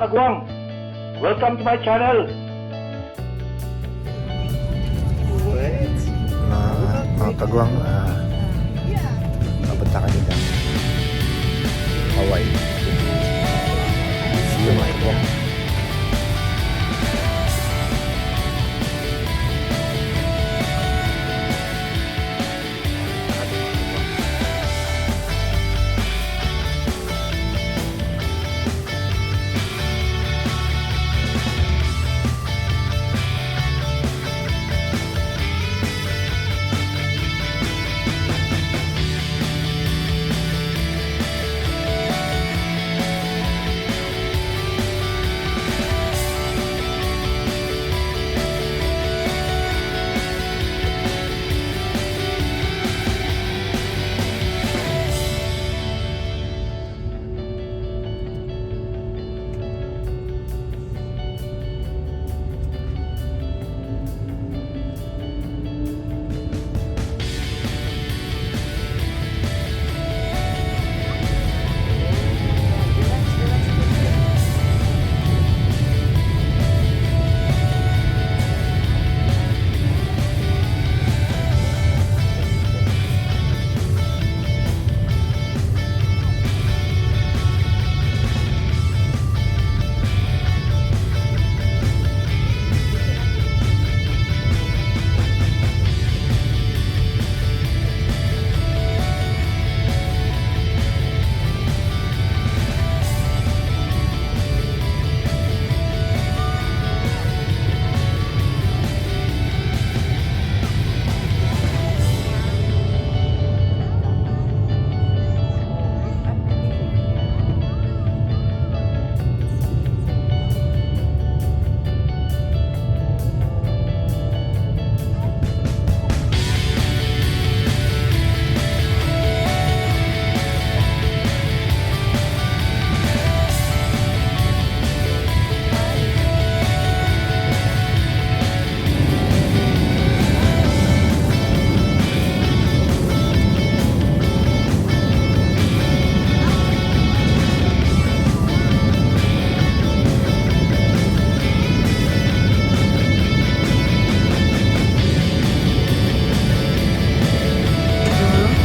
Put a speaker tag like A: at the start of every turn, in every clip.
A: Kagwang. Welcome to my channel.
B: Mga kagwang, papunta kami ng Hawaii. See you, mga kagwang.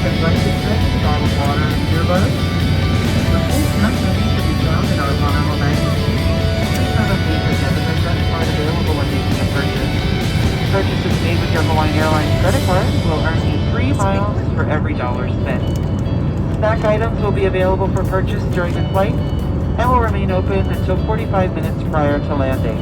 C: Advice bottled water and earbuds. The full snack menu can be found in our Honolulu magazine. Please have a paper debit or credit card available when making a purchase. Purchases made with your Hawaiian Airlines credit card will earn you 3 miles for every dollar spent. Snack items will be available for purchase during the flight and will remain open until 45 minutes prior to landing.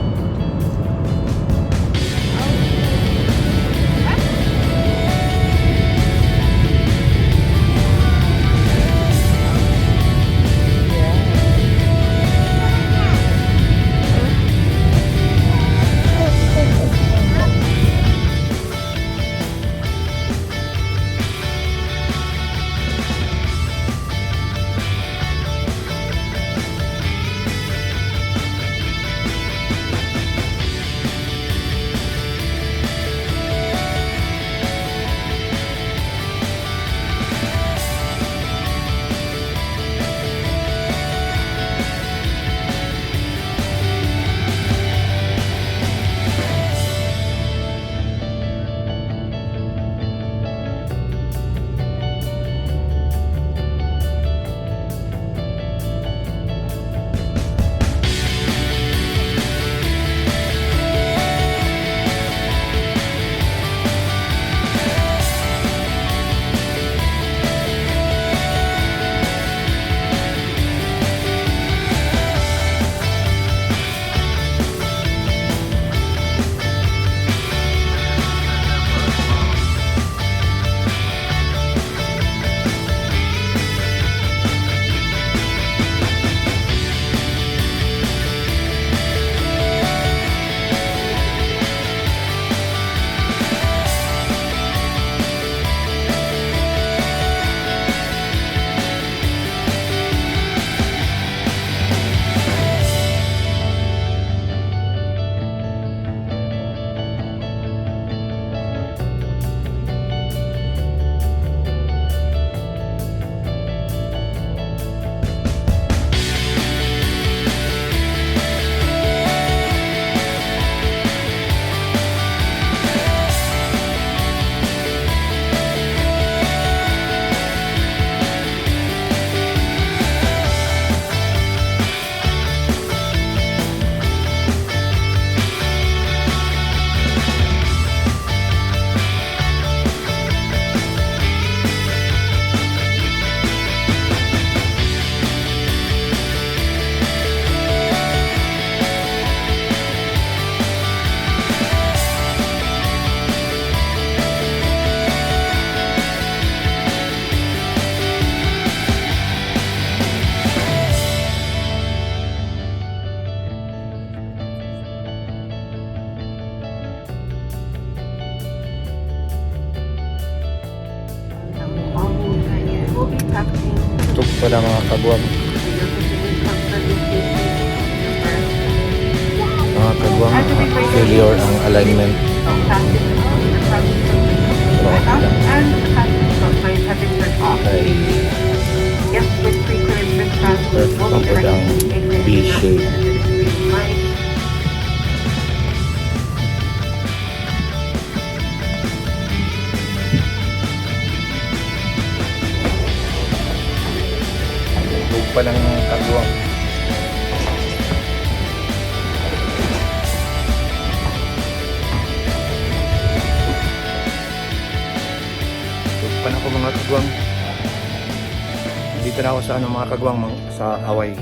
B: Pala mga kagwang.
C: For your continued comfort and safety, your friends.
B: Mga kagwang,
C: As we break
B: failure ang alignment.
C: Fasten the fasten
B: Pero okay lang.
C: and the fasten seatbelt signs have been turned off.
B: Ay,
C: Guests with pre-clearance wristbands
B: Perfect
C: will be
B: po ang
C: directed to exit
B: V-shape.
C: under the green light.
B: Lug pa ng kagwang. Lug pa na ako, mga kagwang. Dito na ako sa ano, mga kagwang, sa Hawaii.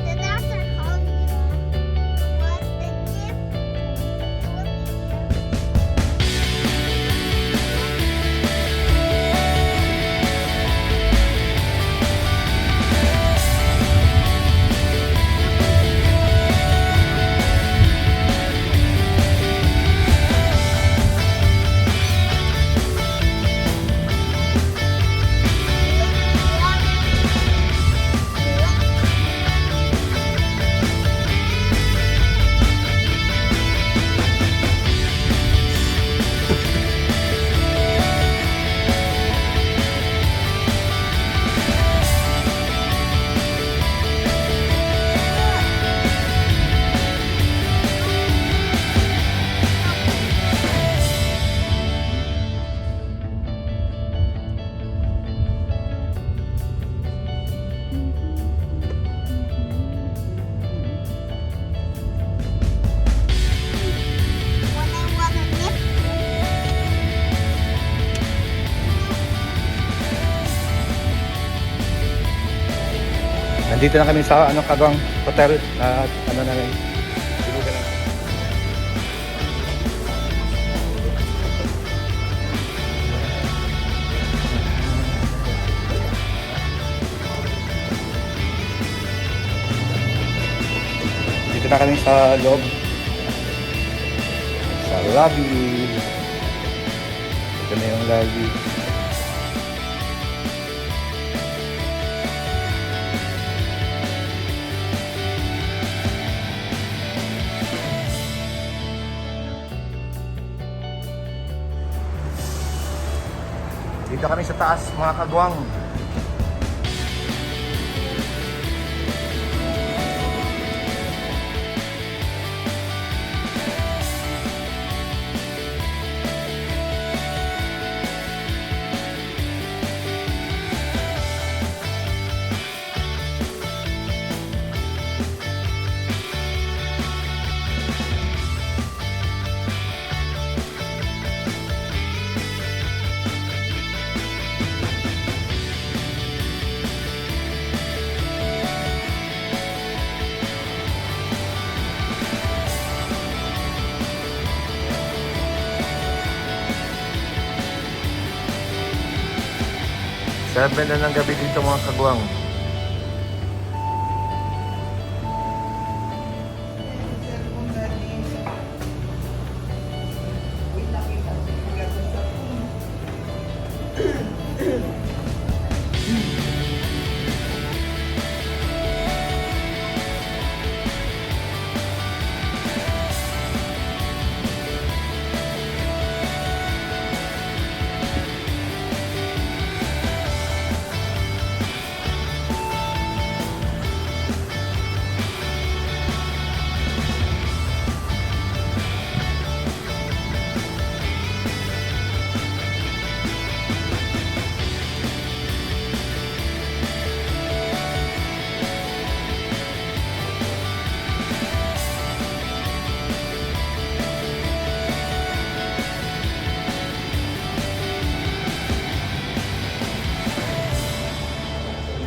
D: The doctor called you. What the gift? What the gift? When I want a nip.
B: Nandito na kami sa ano, kagwang, hotel na ano namin. Tulugan na. Dito na kami sa loob. Sa lobby. Ito na yung lobby. Dito kami sa taas, mga kagwang. 7 na ng gabi dito, mga kagwang.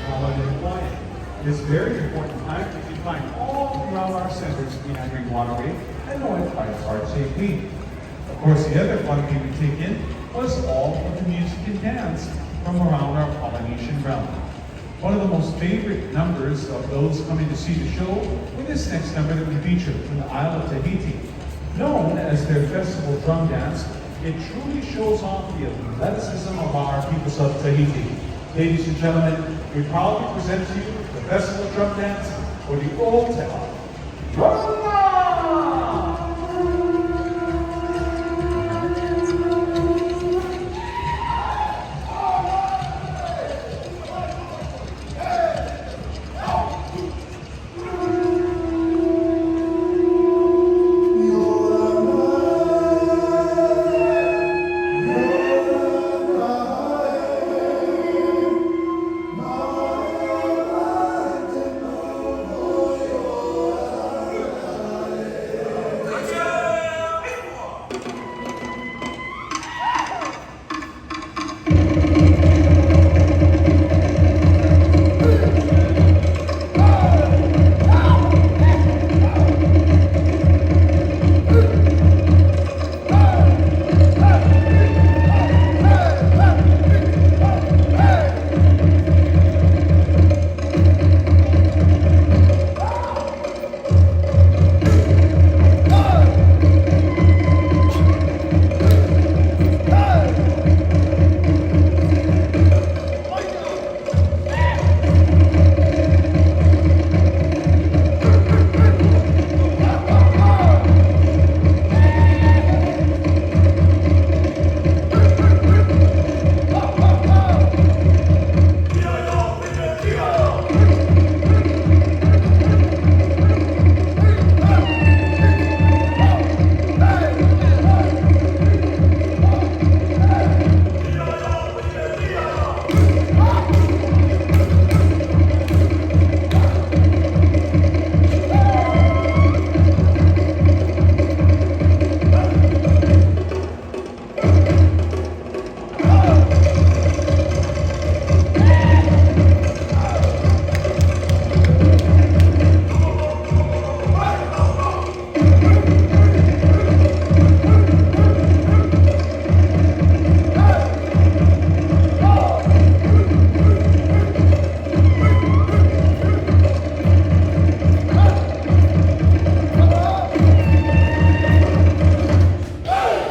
E: Holiday quiet. This very important time we can find all throughout our centers meandering waterway and North by RJP. Of course, the other fun we would take in was all of the music and dance from around our Polynesian realm. One of the most favorite numbers of those coming to see the show were this next number that we feature from the Isle of Tahiti. Known as their festival drum dance, it truly shows off the athleticism of our peoples of Tahiti. Ladies and gentlemen, we proudly present to you the festival drum dance for the Old Town. Run!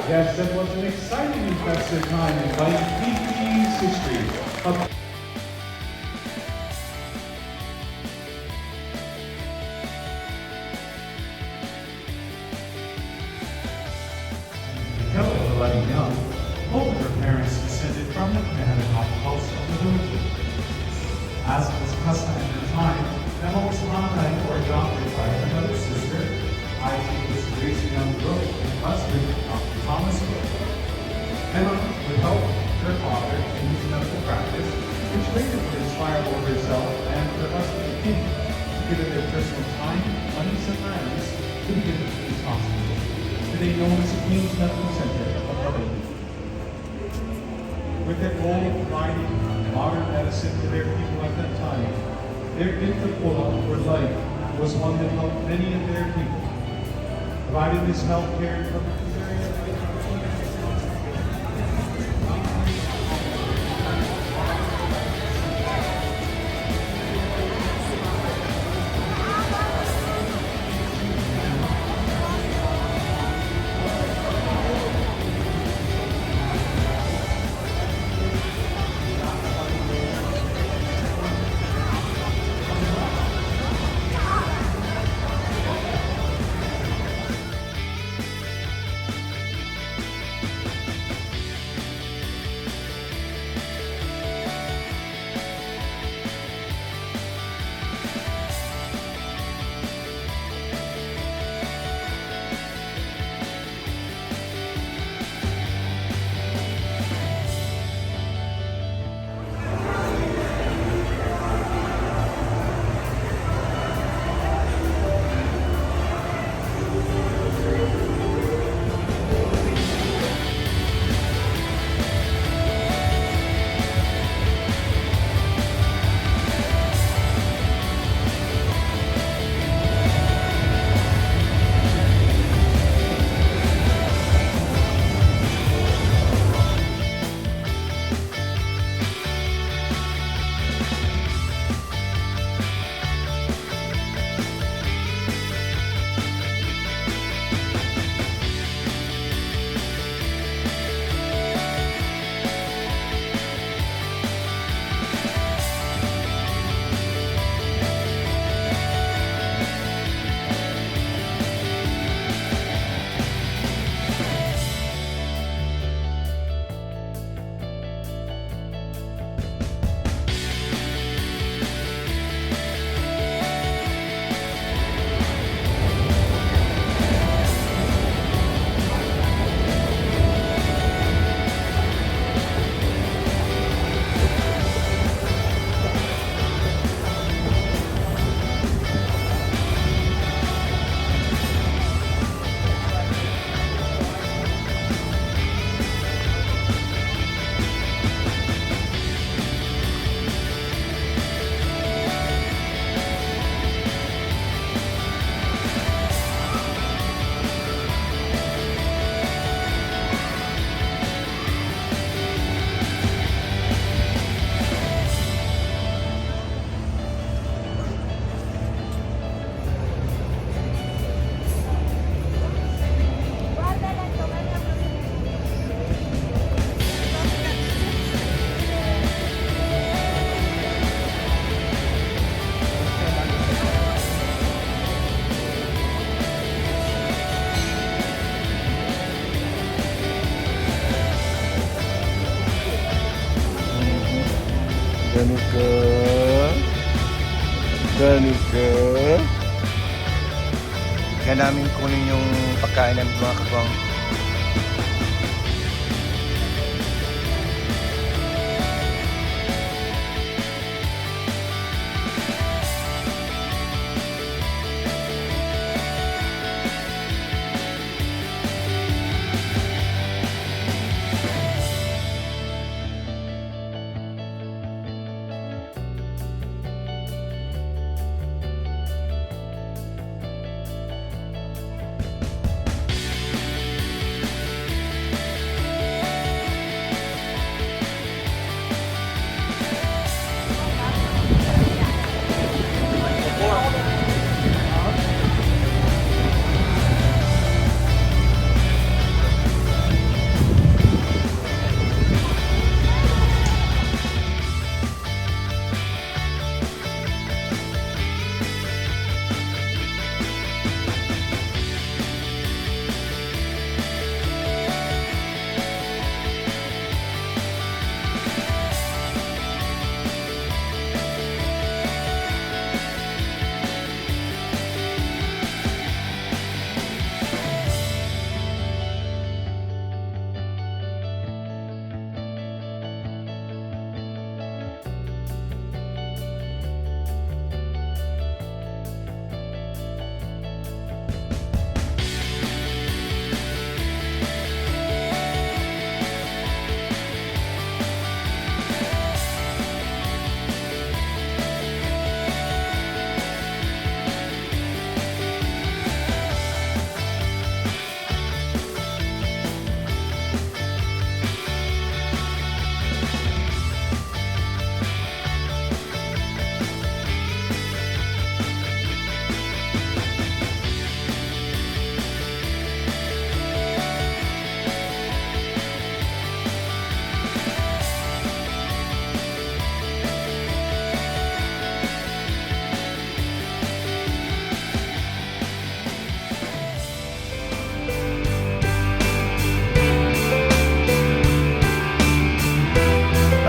E: Yes, that was an exciting and festive time in Vaififi's history. Of Kelly Letting Young, both of her parents descended from the Manitoba House of the Village. As was custom at the time, Emma was hanai or adopted by her mother's sister, Isaac was raised young Brooke and husband, Dr. Thomas Brooke. Emma would help her father in his medical practice, which later would inspire both herself and her husband, King, to give it their personal time, monies, and lands to begin the Queen's Hospital, today known as the Queen's Medical Center of Hawaii. With their goal of providing modern medicine to their people at that time, their gift of ola, or life, was one that helped many of their people. Provided this health care.
B: Danica. Danica. Kaya namin kunin yung pagkain namin, mga kagwang.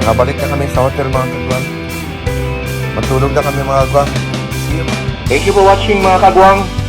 B: Nakabalik na kami sa hotel, mga kagwang. Matulog na kami, mga kagwang. See you.
A: Thank you for watching, mga kagwang.